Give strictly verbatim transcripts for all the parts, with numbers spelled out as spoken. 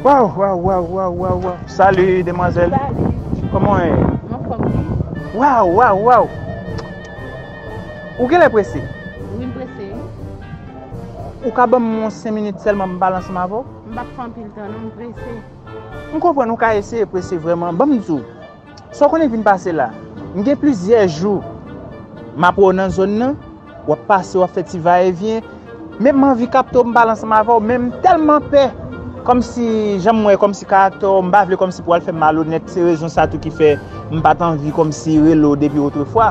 Waw, waw, waw, waw, waw, waw. Salut, demwazèl. Salut. Kòman w ye? Anfòm, wi. Waw, waw, waw. Ou genlè prese? Wi, m prese. Ou ka ban m yon senk minit sèlman m pale ansanm avè w? M p ap fè anpil tan, non, m prese. M konprann ou ka eseye prese vrèman. Ban m di w, sa w konnen vin pase la, m gen plizyè jou m ap wè w nan zòn nan, w ap pase, w ap fè ti vayevyen, men m anvi kapte w, m pale ansanm avè w, men m tèlman pè, kòmsi jan m wè, kòmsi karaktè w, m pa vle kòmsi pou w al fè m malonèt, se rezon sa tou ki fè m pa t anvi kòmsi rele w depi otrefwa.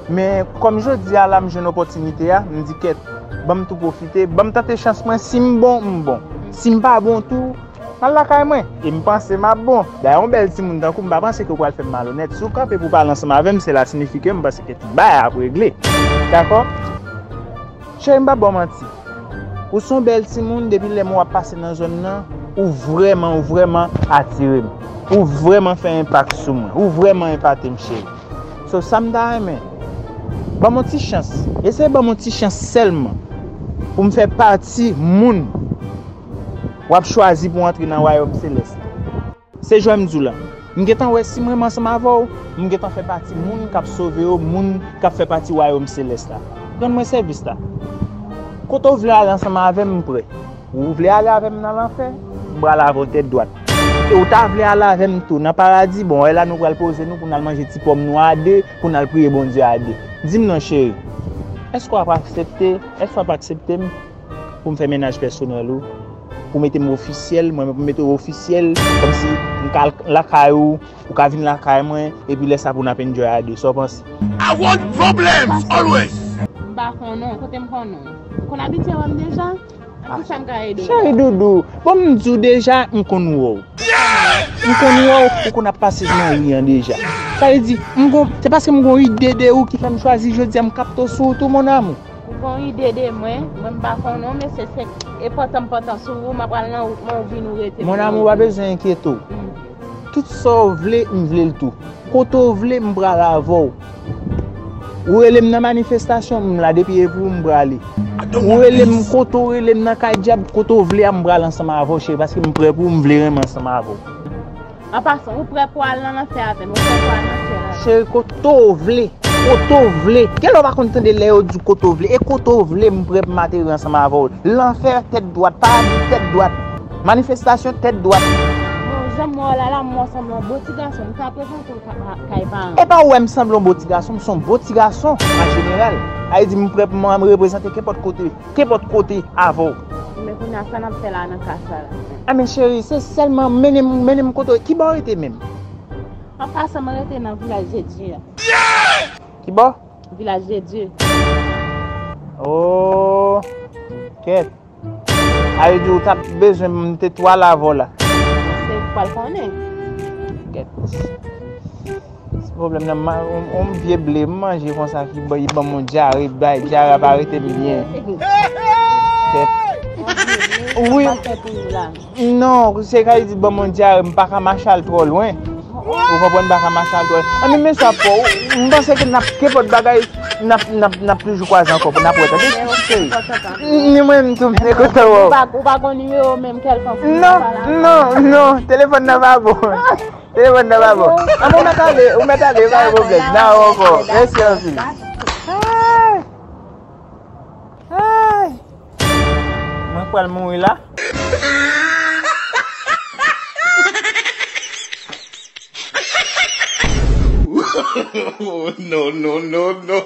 Men kòm jodi a la m jwenn opòtinite a, m di kèt, ban m tou pwofite, ban m tante chans mwen, si m bon, m bon. Si m pa bon tou, m al lakay mwen. E m panse m ap bon. Dayè yon bèl timoun tankou m pa panse ke w pral fè m malonèt. Si w kanpe pou w pale ansanm avè m, sela siyifi ke m panse ke tout bagay ap regle. Dakò? Cheri, m p ap ba w manti. Ou se yon bèl timoun, depi lè m wè w ap pase nan zòn nan, ou vrèman, ou vrèman atire m. Ou vrèman fè enpak sou mwen. Ou vrèman epate m, cheri. So, sa m ta renmen, ban m yon ti chans. Eseye ban m yon ti chans sèlman pou m fè pati moun w ap chwazi pou antre nan wayòm selès la. Se jan m di w la. M gentan wè si m renmen ansanm avè w, m gentan fè pati moun k ap sove yo, moun k ap fè pati wayòm selès la. Rann mwen sèvis la. Kote w vle ale ansanm avè m, m prè. Ou vle ale avè m nan lanfè? M pral avè w tèt dwat. E ou ta vle ale avè m tou nan paradi? Bon, wè la nou pral poze nou pou n al manje ti pòm nou a de, pou n al priye Bondye a de. Di m non, cheri. Èske w ap aksepte? Èske w ap aksepte m pou m fè mennaj pèsonèl ou? Pou mete m ofisyèl, mwen menm pou m mete w ofisyèl, kòmsi m ka al lakay ou, ou ka vin lakay mwen, epi lè sa pou n ap enjoy a de. Sa w panse? I want problems always. M pa konnen w, kote m konnen w? Ou konn abitye wè m deja? Ak kisa m ka ede w? Cheri doudou, bon m di w deja, m konn wè w. M konn wè w, ou konn ap pase nan ri an deja. Sa vle di, m gon, se paske m gon ide de ou ki fè m chwazi jodi a m kapte w sou wout ou, mon amour. Ou gon ide de mwen, mwen m pa konnen w, mesye, se enpòtan m pòtan sou ou, m ap pral nan wout mwen, ou vin ou rete. Mon amour, pa bezwen enkyete w. Tout sa w vle, m vle l tou. Kote w vle, m pral avè w. Ou rele m nan manifestasyon, m la depi e pou ou, m prale. Ou rele m kote w rele m nan kay dyab, kote w vle a, m pral ansanm avè w, cheri, paske m prè pou ou, m vle renmen ansanm avè w. An pasan, ou prè pou al nan lanfè avè m, ou prè pou al nan syèl avè m? Cheri, kote w vle, kote w vle. Genlè w pa konn tande lè yo di w kote w vle, e kote w vle, m prè pou m ateri ansanm avè w. Lanfè tèt dwat, paradi tèt dwat, manifestasyon tèt dwat. Bon, jan m wè w la, la m wè w sanble yon bon ti gason, m ka prezante w ka-, kay paran w? E pa w wè m sanble yon bon ti gason, m se yon bon ti gason an jeneral. Sa vle di m prè pou m reprezante kenpòt kote, kenpòt kote avè w. Men kounye a, sa n ap fè la nan ka sa la? A men cheri, se sèlman mennen m, mennen m kote w. Ki bò w rete menm? An pasan, mwen rete nan Vilaj de Dye a. Ki bò? Vilaj de Dye. Oh, kèt. Sa vle di w t ap bezwen m te twal avè w la. Se ou k pral konnen. Kèt. Se pwoblèm nan, m, m, m vye ble, m manje konsa ki ban, ban m yon dyare, bay dyare ap arete m byen. Kèt. Wi. Sa fè pou ou la? Non, se ka di ban m yon dyare, m pa ka mache al twò lwen. Ou konprann, m pa ka mache al twò lwen. An, men, men sa fò, m panse ke n ap, kenpòt bagay, n ap, n ap, n ap toujou kwaze ankò, n ap wè, tande, cheri. Ni mwen, m tou, m te kontan wè w. Ou pa, ou pa gon nimewo menm kèlkonk pou nou pale avè w? Non, non, non, telefòn nan pa bon. Telefòn nan pa bon. An, bon, ou mèt ale, ou mèt ale, pa gen pwoblèm. N a wè ankò. Mèsi anpil. Ay! Ay! Mwen pral mouri la. Oh, no, no, no, no.